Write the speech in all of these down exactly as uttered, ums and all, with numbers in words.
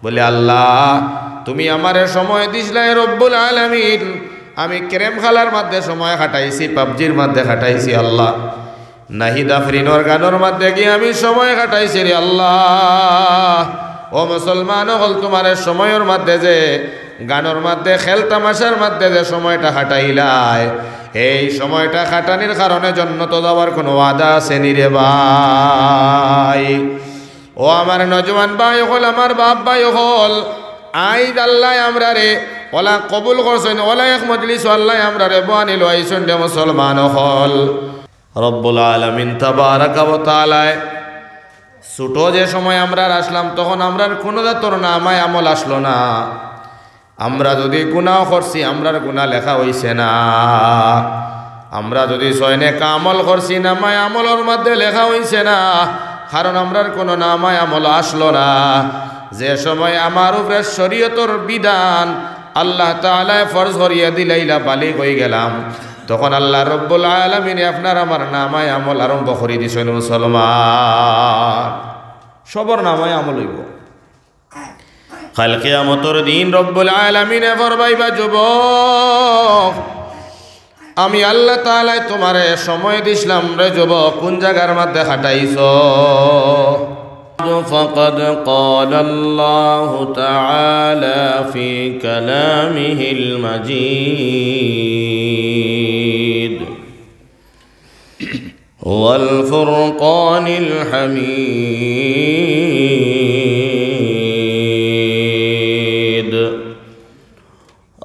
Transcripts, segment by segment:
বলে, "আল্লাহ, তুমি আমারে সময় দিছলায় রব্বুল আলামিন, আমি ক্রেম খেলার মধ্যে সময় কাটাইছি, পাবজির মধ্যে কাটাইছি আল্লাহ, নাহিদ আফরিনর গানর মধ্যে গিয়া আমি সময় কাটাইছি রে আল্লাহ।" ও মুসলমান অকল, তুমারে সময়র মধ্যে যে, গানর মধ্যে, খেল তামাশার মধ্যে যে সময়টা কাটাইলায়, এই সময়টা কাটানির কারণে জন্নতো যাওয়ার কুনু ওয়াদা আছে নি রে ভাই? ও আমার নওজোয়ান ভাই অকল, আমার বাপ ভাই অকল, আইজ আল্লায় আমরারে অলা কবুল করছইন, অলা এক মজলিসো আল্লায় আমরারে বওয়ানি লওয়াইছইন রে মুসলমান অকল। রব্বুল আলামিন তাবারাকা ওয়া তাআলায় ছুটো যে সময় আমরার আছলাম, তখন আমরার কুনু জাতর নামায় আমল আছলো না। আমরা যুদি গুনাও করছি, আমরার গুনা লেখা অইছে না। আমরা যুদি ছয় নেক আমল করছি, নামায় আমলর মধ্যে লেখা অইছে না, কারণ আমরার কুনু নামায় আমল আছলো না। যে সময় আমার উপরে শরিয়তর বিধান আল্লাহ তাআলায় ফরজ করিয়া দিলাইলা, বালিগ অইগেলাম, তখন আল্লাহ রব্বুল আলামিনে আপনার আমার নামায় আমল আরম্ভ করি দিছইন মুসলমান। সবর নামায় আমল অইবো। কাইল কিয়ামতর দিন রব্বুল আলামিনে ফরমাইবা, "যুবক, আমি আল্লাহ তাআলায় তুমারে সময় দিছলাম রে যুবক, কুন জাগার মধ্যে কাটাইছো?" فقد قال الله تعالى في كلامه المجيد والفرقان الحميد.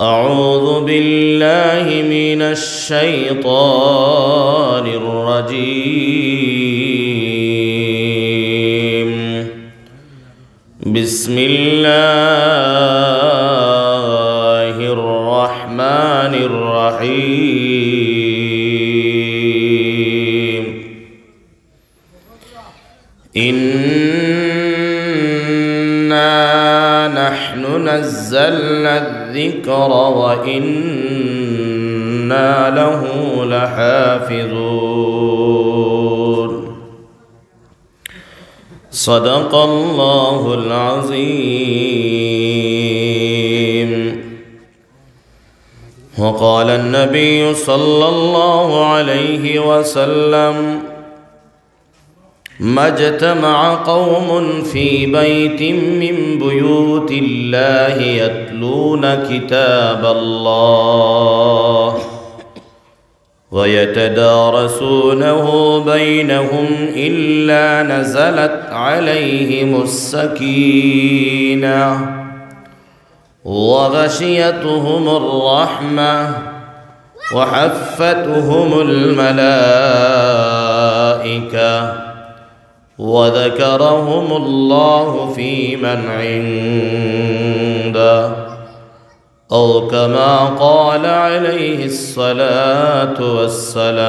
أعوذ بالله من الشيطان الرجيم. بسم الله الرحمن الرحيم. إنا نحن نزلنا الذكر وإنا له لحافظون. صدق الله العظيم. وقال النبي صلى الله عليه وسلم: ما اجتمع قوم في بيت من بيوت الله يتلون كتاب الله ويتدارسونه بينهم إلا نزلت عليهم السكينة وغشيتهم الرحمة وحفتهم الملائكة وذكرهم الله فيمن عنده، أو كما قال عليه الصلاة والسلام.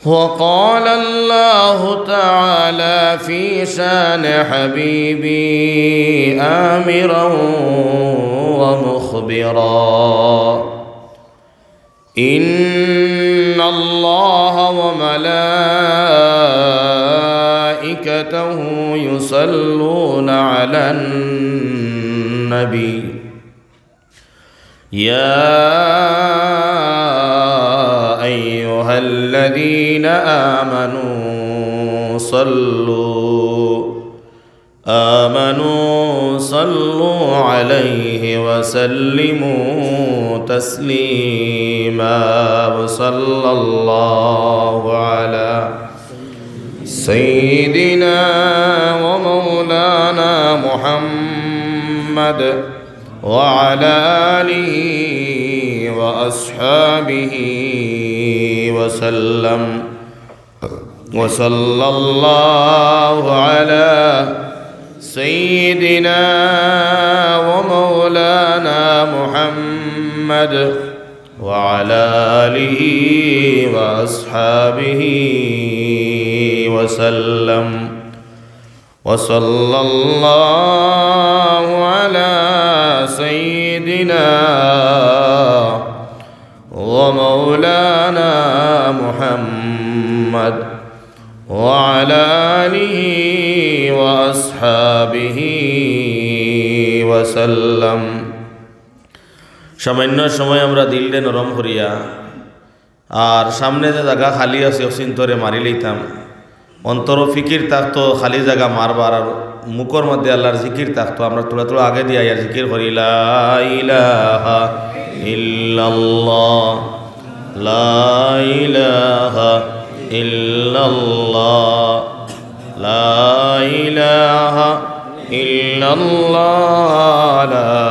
وقال الله تعالى في شان حبيبي آمرا ومخبرا: إن الله وملائكته يصلون على النبي، يا أيها الذين آمنوا صلوا آمنوا صلوا عليه وسلموا تسليما. وصلى الله على سيدنا ومولانا محمد وعلى آله وأصحابه وسلم. وصلى الله على سيدنا ومولانا محمد وعلى آله وأصحابه وسلم. وصلى الله على سيدنا ومولانا محمد وعلى آله وأصحابه وسلم. সামান্য সময় আমরা দিলরে নরম করিয়া, আর সামনে যে জাগা খালি আছে, অচিন্তরে মারি লইতাম। অন্তরো ফিকির থাকতো, খালি জাগা মারবার, আর মুখর মধ্যে আল্লাহর জিকির থাকতো। আমরা থুড়া থুড়া আগে দিয়া ইয়ার জিকির করি, لا إله إلا الله، لا إله إلا الله، لا إله إلا الله، لا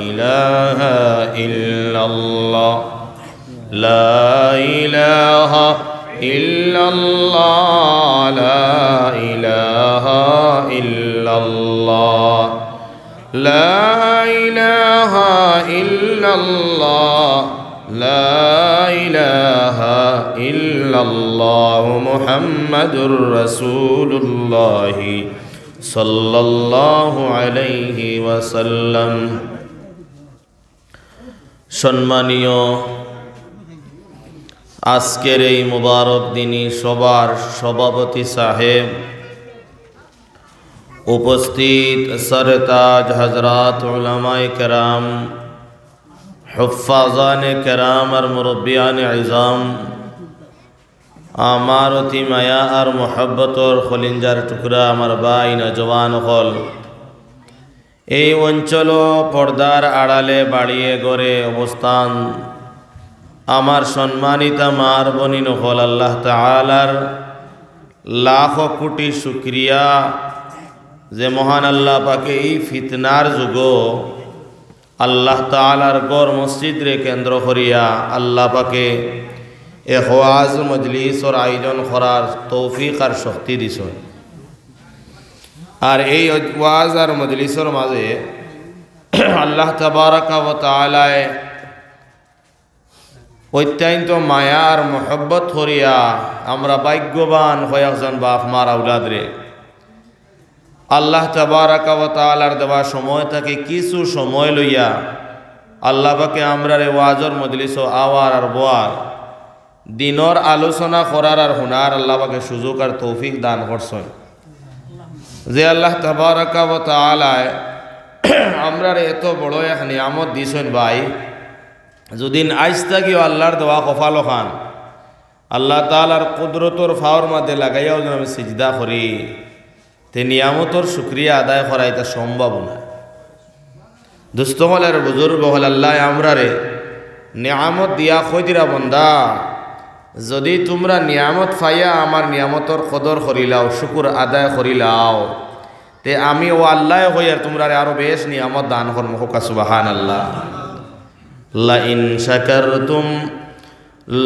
إله إلا الله، لا إله إلا الله، لا إله إلا الله، لا إله إلا الله، لا إله إلا الله، محمد رسول الله، صلى الله عليه وسلم। সম্মানীয় আজকের এই মোবারক দিনী সভার সভাপতি সাহেব, উপস্থিত সরতাজ হযরত উলামায়ে কেরাম, হুফফাজানে কেরাম আর মুরব্বিয়ানে ইজাম, আমার অতি মায়া আর মহব্বতর কলিঞ্জার টুকরা আমার ভাই নওজোয়ান অকল, এই অঞ্চল পর্দার আড়ালে বাড়িয়ে ঘরে অবস্থান, আমার সম্মানিতা মার বইন অকল, আল্লাহ তাআলার লাখ কোটি শুকরিয়া যে মহান আল্লাহ পাকে এই ফিতনার যুগো আল্লাহ তাআলার ঘর মসজিদরে কেন্দ্র করিয়া আল্লাহ পাকে এক ওয়াজ মজলিসর আয়োজন করার তৌফিক আর শক্তি দিছইন। আর এই ওয়াজ আর মজলিসর মাঝে আল্লাহ তাবারাকা ওয়া তাআলায় অত্যন্ত মায়া আর মহব্বত করিয়া আমরা ভাগ্যবান কয়েকজন বাপ মার আওলাদরে আল্লাহ তাবারাকা ওয়া তাআলার দেওয়া সময় থাকি কিছু সময় লইয়া আল্লাহ পাকে আমরারে ওয়াজর মজলিসো আওয়ার আর বওয়ার, দিনর আলোচনা করার আর হুনার আল্লাহ পাকে সুযোগ আর তৌফিক দান করছইন। যে আল্লাহ তাবারাকা ওয়া তাআলায় আমরারে এত বড় এক নিয়ামত দিছইন ভাই, যদিন আইজ থাকিও আল্লাহর দেওয়া কপাল অখান, আল্লাহ তাআলার কুদরতর ফাওর মাঝে লাগাইয়াও যদিন আমি সিজদা করি, তে নিয়ামতর শুকরিয়া আদায় করা ইটা সম্ভব না। দোস্ত অকল আর বুজুর্গ অকল, আল্লায় আমরারে নিয়ামত দিয়া কইরা, বন্দা, যুদি তুমরা নিয়ামত পাইয়া আমার নিয়ামতর কদর করিলাও, শুকুর আদায় করিলাও, তে আমি অউ আল্লায় কইয়ার তুমরারে আরো বেশ নিয়ামত দান করমু। কউক্কা সুবহানাল্লাহ। لئن شكرتم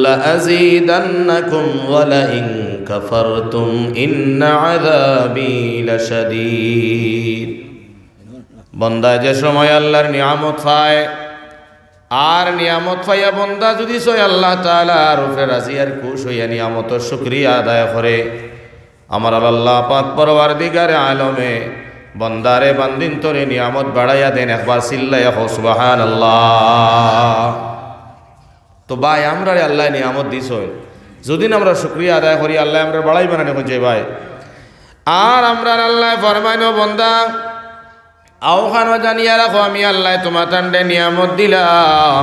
لأزيدنكم ولئن كفرتم إن عذابي لشديد। বন্দায় যে সময় আল্লাহর নিয়ামত পায়, আর নিয়ামত পাইয়া বন্দা যুদি ছয় আল্লাহ তাআলার উপরে রাজি আর খুশ অইয়া নিয়ামতর শুকরিয়া আদায় করে, আমার আল্লাহ পাক পরওয়ারদিগারে আলমে বন্দারে বান্দিন্তরে নিয়ামত বাড়াইয়া দেন। একবার চিল্লাইয়া কও সুবহানাল্লাহ। তো ভাই, আমরারে আল্লায় নিয়ামত দিছইন, যুদি আমরা শুকরিয়া আদায় করি, আল্লায় আমরারে বাড়াইবা না নি কইন চাই ভাই। আর আমরারে আল্লায় ফরমাইন, ও বন্দা, অউখানো জানিয়া রাখো, আমি আল্লায় তুমাতানরে নিয়ামত দিলাম,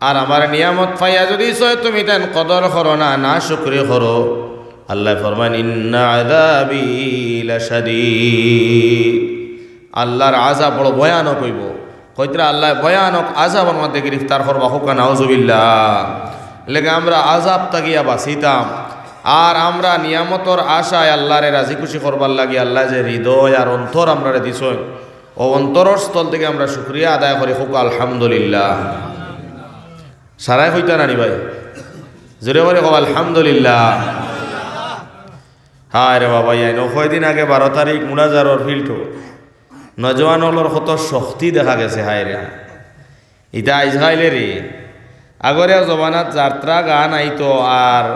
আর আমার নিয়ামত পাইয়া যুদি ছয় তুমি তান কদর করো না, নাশুকরি করো, আল্লায় ফরমাইন, إن عذابي لشديد। আল্লাহর আযাব বড় ভয়ানক অইবো। কইতরা আল্লায় ভয়ানক আযাবর মাঝে গিরিফতার করবা, কউক্কা নাউজুবিল্লাহ। লেগে আমরা আযাব থাকিয়া বাঁচিতাম, আর আমরা নিয়ামতর আশায় আল্লাহরে রাজি খুশি করবার লাগি আল্লায় যে হৃদয় আর অন্তর আমরারে দিছইন, অউ অন্তরর স্থল থাকি আমরা শুকরিয়া আদায় করি, কউক্কা আলহামদুলিল্লাহ। সারায় কইতা না নি ভাই? জোরে করি কও আলহামদুলিল্লাহ। হায় রে বাবা, ইয়াইন, অউ কয়দিন আগে বারো তারিখ মুড়াঝাড়র ফিল্ডো নওজোয়ান অকলর কত শক্তি দেখা গেছে, হায় রে। ইতা আইজ কাইলে রে, আগর এক জমানাত যাত্রা গান আইতো, আর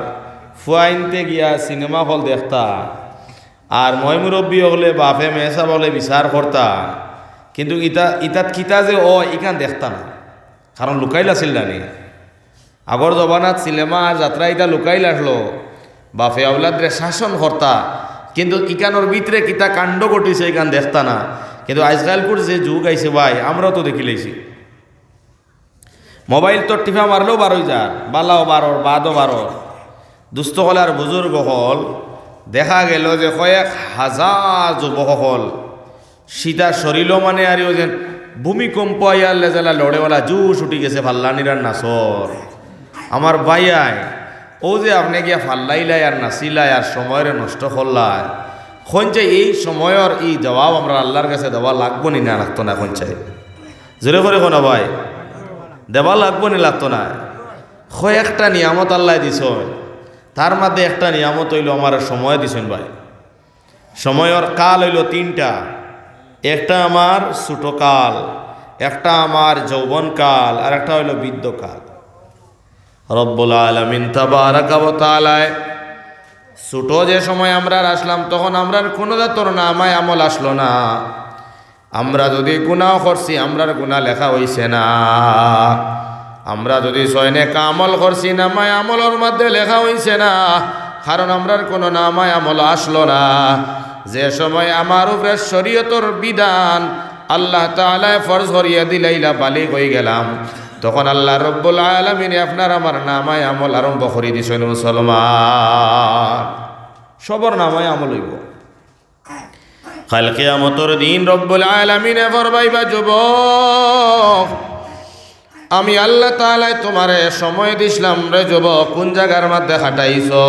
ফুয়াইন্তে গিয়া সিনেমা হল দেখতা, আর ময়-মুরব্বি অকলে, বাফে মেসাব অকলে বিচার করতা, কিন্তু ইতা, ইতাত কিতা যে অয়, ইখান দেখতা না, কারণ লুকাইল আছিল না নি। আগর জমানাত সিনেমা আর যাত্রা ইতা লুকাইল আছলো, বাফে আওলাদরে শাসন করতা, কিন্তু ইখানর ভিতরে কিতা কাণ্ড ঘটিছে, ইখান দেখতা না। কিন্তু আইজকাইলকুর যে যুগ আইছে ভাই, আমরাও তো দেখিলাইছি। মোবাইল তো টিপা মারলেও বারোই যার, বালাও বারোর, বাদও বারোর। দুস্থ অকল আর বুজুর্গ অকল, দেখা গেল যে কয়েক হাজার যুবক অকল, সিধা শরীরও মানে আর যেন ভূমিকম্প আইয়ার লেজেলা লড়েওয়ালা জুশ উঠি গেছে, ফাল্লানির আর নাচর। আমার ভাইয়াই, অউ যে আপনে গিয়া ফাল্লাইলাই আর নাচিলাই আর সময়রে নষ্ট করলাই, কইন চাই এই সময়র এই জবাব আমরা আল্লার গেছে দেওয়া লাগবো নি না লাগতো না? কইন চাই, জোরে করি কও না ভাই, দেওয়া লাগবো নি লাগতো না? কয়েকটা নিয়ামত আল্লায় দিছইন, তার মধ্যে একটা নিয়ামত অইলো আমারে সময় দিছইন ভাই। সময়র কাল অইলো তিনটা, একটা আমার ছোট কাল, একটা আমার যৌবন কাল, আর একটা অইলো বৃদ্ধ কাল। রব্বুল আলামিন তাবারাকা ওয়া তাআলায় ছোট যে সময় আমরার আসলাম, তখন আমরার কুনু জাতর নামায় আমল আসলো না। আমরা যুদি গুনাও করছি, আমরার গুনা লেখা অইছে না। আমরা যুদি ছয় নেক আমল করছি, নামায় আমলর মধ্যে লেখা অইছে না, কারণ আমরার কুনু নামায় আমল আসলো না। যে সময় আমার উপরে শরীয়তর বিধান আল্লাহ তাআলায় ফরজ করিয়া দিলাইলা, বালিগ অইগেলাম, তখন আল্লাহ রব্বুল আলামিনে আপনার আমার নামায় আমল আরম্ভ করি দিছইন। মুসলমান, সবর নামায় আমল অইবো। কাইল কিয়ামতর দিন রব্বুল আলামিনে ফরমাইবা, যুবক, আমি আল্লাহ তাআলায় তুমারে সময় দিছলাম রে যুবক, কুন জাগার মধ্যে খাটাইছো?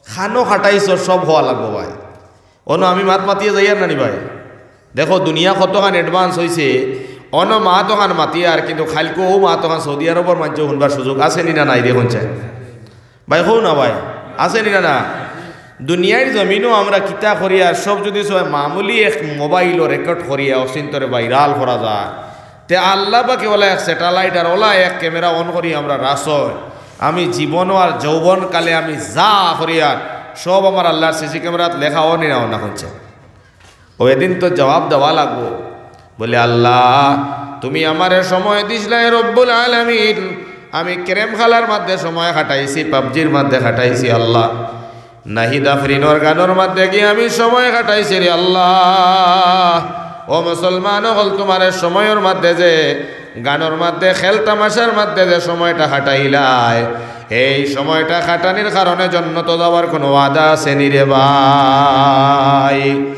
খানো খাটাইছো, সব কওয়া লাগবো ভাই। অনো আমি মাত মাতিয়া যাইয়ার না নি ভাই? দেখো, দুনিয়া কতখান advance অইছে, অনো মাত অখান মাতিয়ার, কিন্তু কাইলকু অউ মাত অখান সৌদি আরবর মানষে হুনবার সুযোগ আছে নি না নাই? দেখুন চাই ভাই, কও না ভাই, আছে নি না? না, দুনিয়ার জমিনো আমরা কিতা করিয়ার, সব যুদি ছয় মামুলি এক মোবাইলো record করিয়া অচিন্তরে viral করা যায়, তে আল্লাহ পাকে অলা এক satellite আর অলা এক camera on করি আমরা রাসয়, আমি জীবন আর যৌবন কালে আমি যা করিয়ার, সব আমার আল্লাহর CC cameraত লেখা অর নি না অর না? কইন চাই। অউ এদিন তো জবাব দেওয়া লাগবো। বলে, আল্লাহ, তুমি আমারে সময় দিছলায় রব্বুল আলামিন, আমি ক্যারেম খেলার মধ্যে সময় কাটাইছি, পাবজির মধ্যে কাটাইছি আল্লাহ, নাহিদ আফরিনর গানর মধ্যে গিয়া আমি সময় কাটাইছি রে আল্লাহ। ও মুসলমান অকল, তুমারে সময়র মধ্যে যে, গানর মধ্যে, খেল তামাশার মধ্যে যে সময়টা কাটাইলায়, এই সময়টা কাটানির কারণে জন্নতো যাওয়ার কুনু ওয়াদা আছে নি রে ভাই?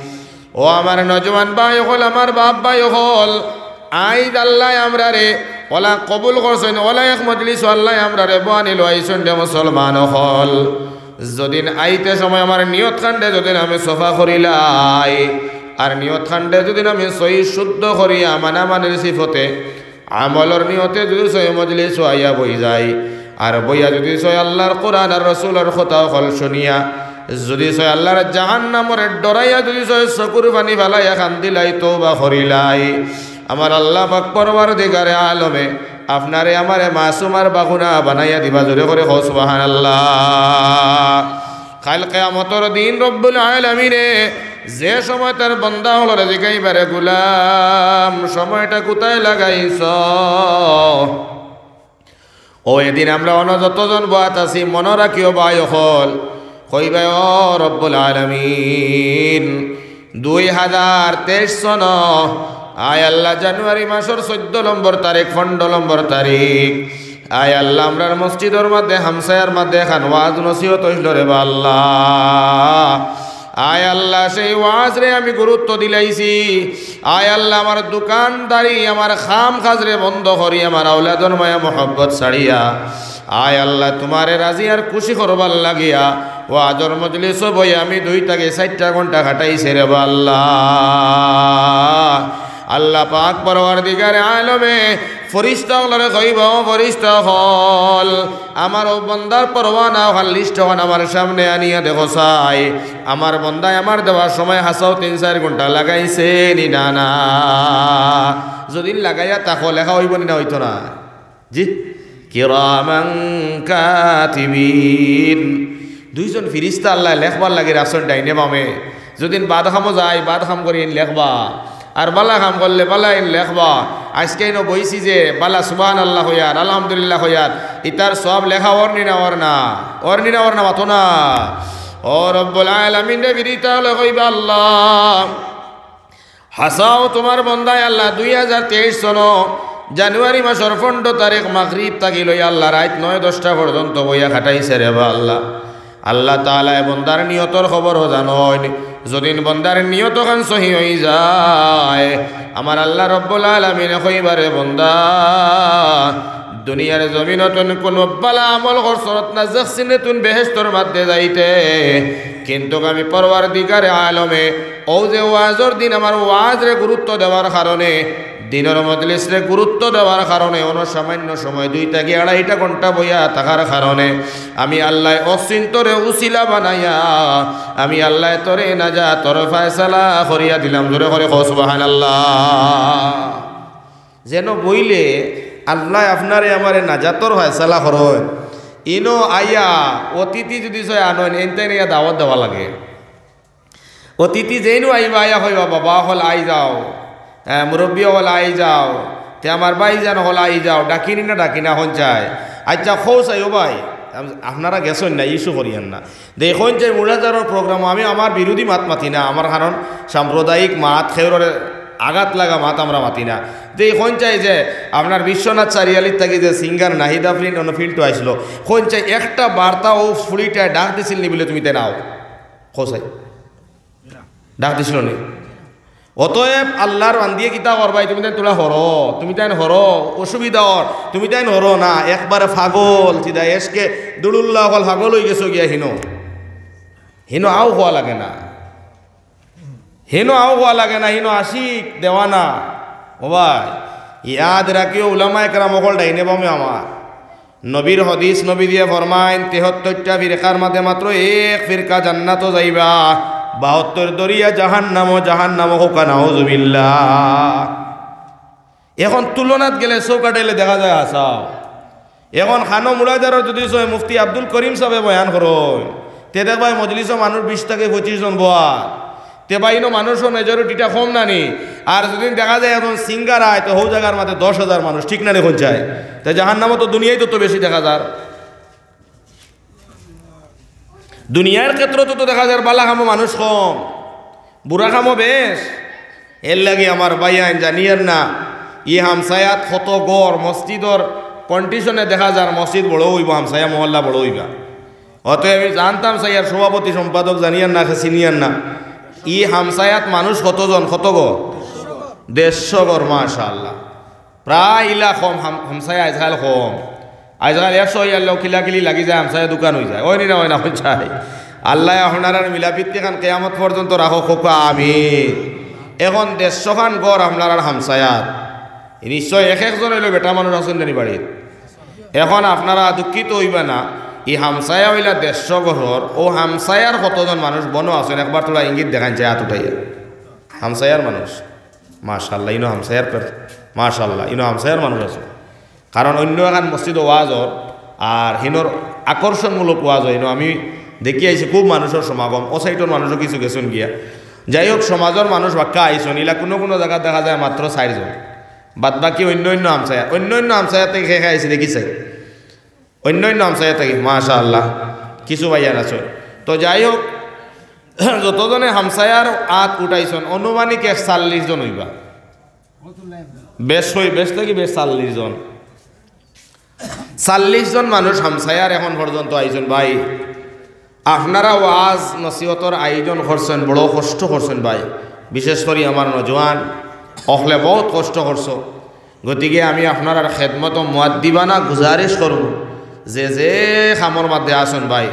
ও আমার নওজোয়ান ভাই অকল, আমার বাপ ভাই অকল, আইজ আল্লায় আমরারে অলা কবুল করছইন, অলা এক মজলিসো আল্লায় আমরারে বওয়ানি লওয়াইছইন রে মুসলমান অকল। যদিন আইতে সময় আমার নিয়ত খানরে যদিন আমি সফা করিলাই, আর নিয়ত খানরে যদিন আমি সহি শুদ্ধ করিয়া মানামানির সিফতে আমলর নিয়তে যুদি ছয় মজলিসো আইয়া বই যাই, আর বইয়া যুদি ছয় আল্লাহর কোরআন আর রসুলর কথা অকল শুনিয়া, যুদি ছয় আল্লাহর জাহান্নামরে ডরাইয়া, যুদি ছয় চকুর পানি ফালাইয়া কান্দিলাই, তওবা করিলাই, আমার আল্লাহ পাক পরওয়ারদিগারে আলমে আপনারে আমারে মাসুম আর বাগুনা বানাইয়া দিবা। জোরে করি কও সুবহানাল্লাহ। কাইল কিয়ামতর দিন রব্বুল আলামিনে যে সময় তার বান্দা অকলরে জিগাইবা রে, "গুলাম, সময়টা কুথায় লাগাইছ?" অউ এদিন আমরা অনো যতজন বওয়াত আছি, মনো রাখিও ভাই অকল, কইবায়, "ও রব্বুল আলামিন, দুই হাজার তেইশ সন, আয় আল্লাহ, জানুয়ারি মাসর চৈদ্দ নম্বর তারিখ, পনরো নম্বর তারিখ, আয় আল্লাহ, আমরার মসজিদর মধ্যে, হামসায়ার মধ্যে এখান ওয়াজ নসিহত অইছিল রে বা আল্লাহ। আয় আল্লাহ, সেই ওয়াজরে আমি গুরুত্ব দিলাইছি। আয় আল্লাহ, আমার দোকানদারি, আমার কাম কাজরে বন্ধ করি, আমার আওলাদর মায়া মহব্বত ছাড়িয়া, আয় আল্লাহ, তুমারে রাজি আর খুশি করবার লাগিয়া ওয়াজর মজলিসো বই আমি দুই থাকি চাইরটা ঘন্টা কাটাইছি রে বা আল্লাহ।" আল্লাহ পাক পরওয়ারদিগারে আলমে ফিরিস্তা অকলরে কইবা, "ও ফিরিস্তা অকল, আমার অউ বান্দার পরওয়ানা অকল, লিস্ট অকল আমার সামনে আনিয়া দেখো চাই, আমার বান্দায় আমার দেওয়ার সময় হাছাউ তিন চাইর ঘন্টা লাগাইছে নি না?" না, যদিন লাগাইয়া থাকো, লেখা অইবো নি না অইতো না? জি, কিরামান কাতিবিন। দুইজন ফিরিস্তা আল্লায় লেখবার লাগি রাখছইন ডাইনে বামে। যদিন বাদ কামো যাই, বাদ কাম করি এইন লেখবা। আর বালা কাম করলে বালা এইন লেখবা। আইজকে এইন বইছি যে বালা সুবহানাল্লাহ কইয়ার, আলহামদুলিল্লাহ কইয়ার, ইতার সওয়াব লেখা অর নি না অর না? অর নি না অর না, মাতো না? ও রব্বুল আলামিনরে ফিরিস্তা অকলে কইবা, আল্লাহ, হাছাউ তুমার বন্দায় আল্লাহ দুই হাজার তেইশ সন জানুয়ারি মাসর পনরো তারিখ মাগরিব থাকি লইয়া আল্লাহ রাইত নয় দশটা পর্যন্ত বইয়া কাটাইছে রে বা আল্লাহ। আল্লাহ তাআলায় বন্দার নিয়তর খবরও জানইন। যদিন বন্দার নিয়ত খান সহি অইযায়, আমার আল্লাহ রব্বুল আলামিনে কইবা, রে বন্দা, দুনিয়ার জমিনতুন কুনু বালা আমল করছত না, যেকছিনে তুইন বেহেশতর মাঝে যাইতে। কিন্তু আমি পরওয়ারদিগারে আলমে অউ যে ওয়াজর দিন আমার ওয়াজরে গুরুত্ব দেওয়ার কারণে, দিনর মজলিসরে গুরুত্ব দেওয়ার কারণে, অনো সামান্য সময় দুই থাকি আড়াইটা ঘন্টা বইয়া থাকার কারণে আমি আল্লায় অচিন্তরে উছিলা বানাইয়া আমি আল্লায় তোরে নাজাতর ফয়সালা করিয়া দিলাম। জোরে করি কও সুবহানাল্লাহ। যেন বইলে আল্লায় আপনারে আমারে নাজাতর ফয়সালা করইন। ইনো আইয়া অতিথি যুদি ছয় আনইন, এনতাইন আইয়া দাওয়াত দেওয়া লাগে। অতিথি যেইনউ আইবা, আইয়া কইবা, বাবা অকল আই যাও, হ্যাঁ, মুরব্বি অকল আই যাও, তে আমার ভাইজান অকল আই যাও, ডাকিনি না ডাকি না, কইন চাই। আইচ্ছা, কও চাই, ও ভাই, আম-, আপনারা গেছইন না, issue করিয়েন না। দেখইন চাই মুড়াজারর program-ও আমি আমার বিরোধী মাত মাতি না, আমার কারণ সাম্প্রদায়িক মাত কেউররে আঘাত লাগা মাত আমরা মাতি না। দেখইন চাই যে আপনার বিশ্বনাথ চারিআলির থাকি যে singer নাহিদ আফরিন অনো field-ও আইছিল, কইন চাই একটা বার্তা অউ ফুড়িটায় ডাক দিছিল নি বুলে তুমি তাইন আও। কও চাই। ডাক দিছিল নি? অতএব আল্লার বান্দিয়ে কিতা করবায়, তুমি তাইন তুলা হরো, তুমি তাইন হরো, অসুবিধা অর, তুমি তাইন হরো না, একবারে পাগল, চিদা এশকে দুরুল্লাহ অকল পাগল অইগেছো গিয়া হিনো। হিনো আও কওয়া লাগে না। হিনো আও কওয়া লাগে না, হিনো আশিক দেওয়ানা। ও ভাই, ইয়াদ রাখিও, উলামায়ে কেরাম অকল ডাইনে বামে আমার। নবীর হাদিস, নবীজিয়ে ফরমাইন, তেহত্তরটা ফিরকার মাঝে মাত্র এক ফিরকা জান্নাতো যাইবা, বাহাত্তর দরিয়া জাহান্নামো, জাহান্নামো কউক্কা নাউজুবিল্লাহ। এখন তুলনাত গেলে চউখ আটাইলে দেখা যায় হাছাউ। এখন খানো মুড়াজারর যুদি ছয় মুফতি আব্দুল করিম সাবে বয়ান করইন, তে দেখবায় মজলিসো মানুষ বিশ থাকি পঁচিশ জন বওয়া। তে ভাই, ইনো মানুষর majority-টা কম না নি? আর যুদি দেখা যায় একজন singer আয়, তে হউ জাগার মাঝে দশ হাজার মানুষ, ঠিক না নি কইন চাই? তে জাহান্নামো তো দুনিয়াইত তো বেশি দেখা যার। দুনিয়ার ক্ষেত্রত তো দেখা যার বালা কামো মানুষ কম, বুরা কামো বেশ। এরলাগি আমার ভাইয়াইন জানিয়ার না, ই হামসায়াত কত ঘর, মসজিদর condition-এ দেখা যার মসজিদ বড় অইবো, হামসায়া মহল্লা বড় অইবা। অতএব আমি জানতাম চাইয়ার সভাপতি সম্পাদক জানিয়ার না, কে চিনিয়ার না। ই হামসায়াত মানুষ কতজন, কত ঘর? দেড়শো ঘর, মাশাআল্লাহ। প্রায় ইলা কম, হাম-, হামসায়া আইজকাল কম। আইজকাল একশো অইয়ারলেও কিলাকিলি লাগি যায়, হামসায়া দুকান অইযায়। অয়নি না, অয় না, অয় যায়। আল্লায় আপনারার মিলাপ্রীতি খান কিয়ামত পর্যন্ত রাখউক, কউক্কা আমিন। এখন দেড়শো খান ঘর আপনারার হামসায়াত। নিশ্চয় এক একজন অইলেও বেটা মানুষ আছইন নি বাড়িত। এখন আপনারা দুঃখিত অইবা না, ই হামসায়া অইলা দেড়শো ঘরর, অউ হামসায়ার কতজন মানুষ বনো আছইন, একবার তুলা ইঙ্গিত দেখাইন চাই, আত উঠাইয়া। হামসায়ার মানুষ, মাশাআল্লাহ, ইনো হামসায়ার পে-, মাশাআল্লাহ, ইনো হামসায়ার মানুষ আছে। কারণ অইন্য এখান মসজিদো ওয়াজ অর, আর হিনোর আকর্ষণমূলক ওয়াজ অয়, ইনো আমি দেখি আইছি খুব মানুষর সমাগম, অউ সাইডর মানুষও কিছু গেছইন গিয়া। যাই হোক, সমাজর মানুষ বাক্কা আইছইন, ইলা কুনু কুনু জাগাত দেখা যায় মাত্র চাইরজন। বাদ বাকি অইন্য অইন্য হামসায়া, অইন্য অইন্য হামসায়া থাকি কে কে আইছে দেখি চাই। অইন্য অইন্য হামসায়া থাকি, মাশাআল্লাহ, কিছু ভাইয়াইন আছইন। তো যাই হোক, যতজনে হামসায়ার আত উঠাইছইন, আনুমানিক এক চাল্লিশ জন অইবা। বেশ অই, বেশ থাকি বেশ চাল্লিশ জন। চাল্লিশ জন মানুষ হামসায়ার এখন পর্যন্ত আইছইন ভাই। আপনারা ওয়াজ নসিহতর আয়োজন করছইন, বড় কষ্ট করছইন ভাই। বিশেষ করি আমার নওজোয়ান অকলে বউত কষ্ট করছো। গতিকে আমি আপনারার খেদমতো মুয়াদ্দিবানা গুজারিশ করমু, যে যে কামর মাঝে আছইন ভাই,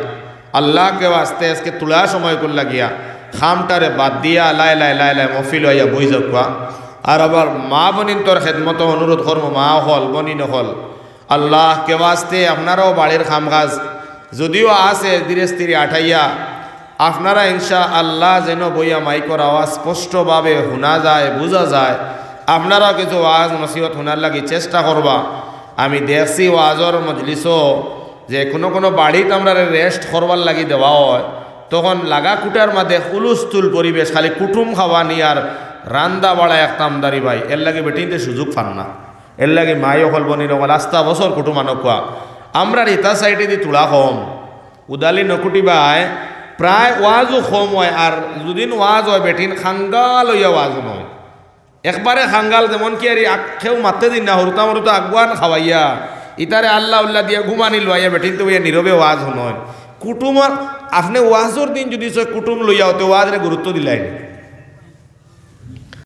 আল্লাহকে ওয়াস্তে আইজকে তুলা সময় করি লাগিয়া কামটারে বাদ দিয়া লাই লাই লাই লাই মহফিলো আইয়া বই যাউক্কা। আর আমার মা বইনিন্তর খেদমতো অনুরোধ করমু, মা অকল, বইনিন অকল, আল্লাহকে ওয়াস্তে আপনারাও বাড়ির কাম কাজ যুদিও আছে ধীরে স্থিরে আটাইয়া, আপনারা ইনশাআল্লাহ যেন বইয়া মাইকর আওয়াজ স্পষ্টভাবে হুনা যায়, বুঝা যায়। আপনারাও কিছু ওয়াজ নসিহত হুনার লাগি চেষ্টা করবা। আমি দেখছি ওয়াজর মজলিসো যে কুনু কুনু বাড়িত আমরারে rest করবার লাগি দেওয়া অয়, তখন লাগা কুটার মাঝে হুলুস্থুল পরিবেশ, খালি কুটুম খাওয়ানি আর রান্দা বাড়া এক কামদারি ভাই, এরলাগি বেটিন্তে সুযোগ পার না। এরলাগি মাই অকল বইনিন অকল আস্তা বছর কুটুম আনউক্কা। আমরার ইতা সাইডেদি তুলা কম। উদালি নকুটি ভাই, প্রায় ওয়াজও কম অয়, আর যুদিন ওয়াজ অয় বেটিন খাঙ্গাল অইয়া ওয়াজ হুনইন। একবারে খাঙ্গাল, যেমন কি আর ই আগ-, কেউ মাততে দিন না, হুরুতা মুরুতা আগুয়ান খাওয়াইয়া, ইতারে আল্লা উল্লা দিয়া ঘুমানি লওয়াইয়া বেটিন্তে বইয়া নীরবে ওয়াজ হুনইন। কুটুমর, আপনে ওয়াজর দিন যুদি সে কুটুম লইয়া অতে ওয়াজরে গুরুত্ব দিলাইন।